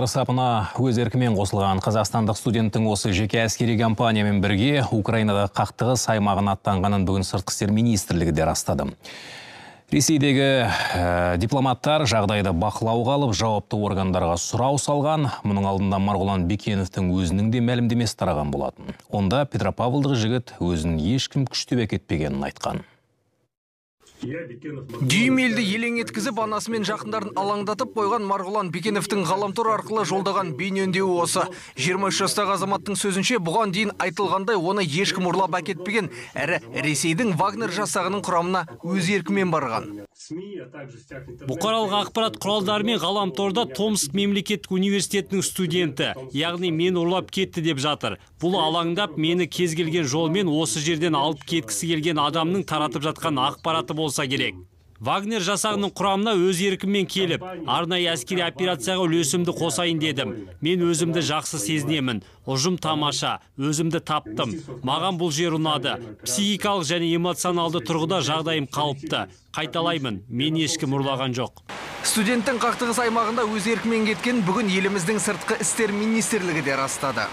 Сапына өз еркімен қосылған қазақстандық студенттің осы жеке әскери компаниямен бірге Украинада қақтығыс аймағына аттанғанын бүгін Сыртқы істер министрлігі де растады. Ресейдегі дипломаттар жағдайды бақылауға алып, жауапты органдарға сұрау салған. Мұның алдында Марғұлан Бекеновтің өзінің де мәлімдемесі тараған болатын. Онда Петропавлдық жігіт өзін ешкім күштеп әкетпегенін айтқан. Дүйім елді елең еткізіп, анасы мен жақындарын алаңдатып қойған Марғұлан Бекеновтің ғаламтор арқылы жолдаған бейнеүндеуі осы. 23 жастағы азаматтың сөзінше, бұған дейін айтылғандай оны ешкім ұрлап әкетпеген, әрі Ресейдің Вагнер жасағының құрамына өз еркімен барған. Бұқаралық ақпарат құралдары мен ғаламторда Томск мемлекеттік университетінің студенті, яғни мен ұрлап кетті деп жатыр. Бұл алаңдап мені кез келген жолмен осы жерден алып кеткісі келген адамның таратып жатқан ақпараты болса керек. Вагнер жасағының құрамына өз еркіммен келіп, арнайы әскери операцияға үлесімді қосайын дедім. Мен өзімді жақсы сезінемін. Ұжым тамаша, өзімді таптым. Маған бұл жер ұнады. Психикалық және эмоционалды тұрғыда жағдайым қалыпты. Қайталаймын, мен ешкім ұрлаған жоқ. Студенттің қақтығыс аймағында өз еркімен кеткен бүгін еліміздің Сыртқы істер министрлігі де растады.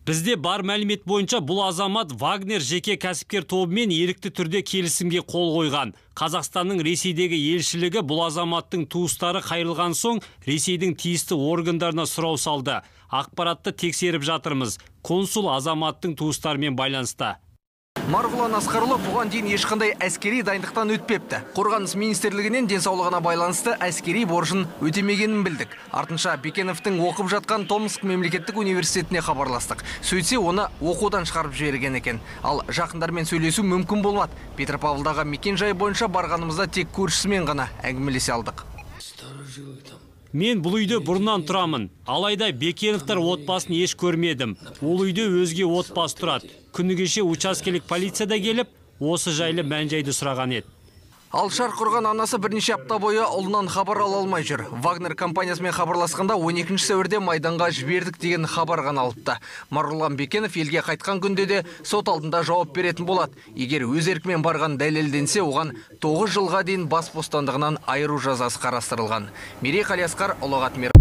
Бізде бар мәлімет бойынша бұл азамат Вагнер жеке кәсіпкер тобымен ерікті түрде келісімге қол қойған. Қазақстанның Ресейдегі елшілігі бұл азаматтың туыстары қайырылған соң Ресейдің тиісті органдарына сұрау салды. Ақпаратты тексеріп жатырмыз. Консул азаматтың туыстарымен байланыста. Марғұлан Асқарұлы бұған дейін ешқандай әскери дайындықтан өтпепті. Қорғаныс министрлігінен денсаулығына байланысты әскери борышын өтемегенін білдік. Артынша Бекеновтің оқып жатқан Томск мемлекеттік университетіне хабарластық. Сөйтсе, оны оқудан шығарып жіберген екен. Ал жақындармен сөйлесу мүмкін болмады. Петропавлдағы мекен-жай бойынша барғанымызда тек көршісімен ғана әңгімелесе алдық. Мен бұл үйде бұрыннан тұрамын. Алайда Бекеновтар отбасын еш көрмедім. Ол үйде өзге отбасы тұрады. Күні кеше учаскелік полицияда келіп, осы жайлы мән-жайды сұраған еді. Ал шарқ ұрған анасы бірнеше апта бойы ұлынан хабар ала алмай жүр. Вагнер компаниясымен хабарласқанда 12 сәуірде майданға жібердік деген хабар ғана алыпты. Марғұлан Бекенов елге қайтқан күнде де сот алдында жауап беретін болады. Егер өз еркімен барған дәлелденсе, оған 9 жылға дейін бас бостандығынан айыру жазасы қарастырылған. Мерей Қалиасқар, Ұлағат Мир.